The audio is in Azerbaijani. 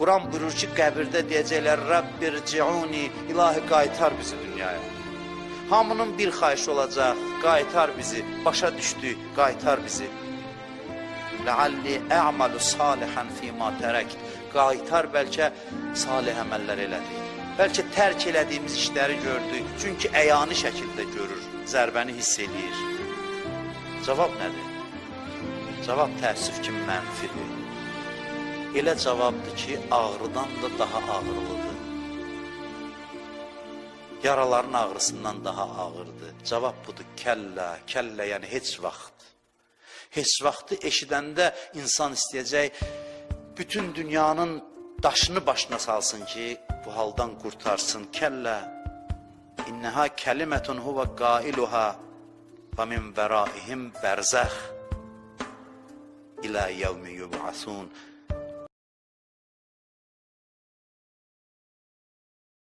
Quran buyurur ki, qəbirdə deyəcəklər, Rəbbirciuni, ilahi qaytar bizi dünyaya. Hamının bir xahişi olacaq, qaytar bizi, başa düşdü, qaytar bizi. Ləalli ə'malu salihan fīmā tərəkt. Qaytar bəlkə salih əməllər elədik. Bəlkə tərk elədiyimiz işləri gördük. Çünki əyani şəkildə görür, zərbəni hiss eləyir. Cavab nədir? Cavab təəssüf ki, mənfidir. Elə cavabdır ki, ağrıdan da daha ağrılıdır. Yaraların ağrısından daha ağırdır. Cavab budur, kəllə, kəllə, yəni heç vaxt. Heç vaxtı eşidəndə insan istəyəcək bütün dünyanın daşını başına salsın ki, bu haldan qurtarsın. Kəllə, innəhə kəlimətun huvə qailuhə və min vəraihim bərzəx ilə yevmi yub'asun.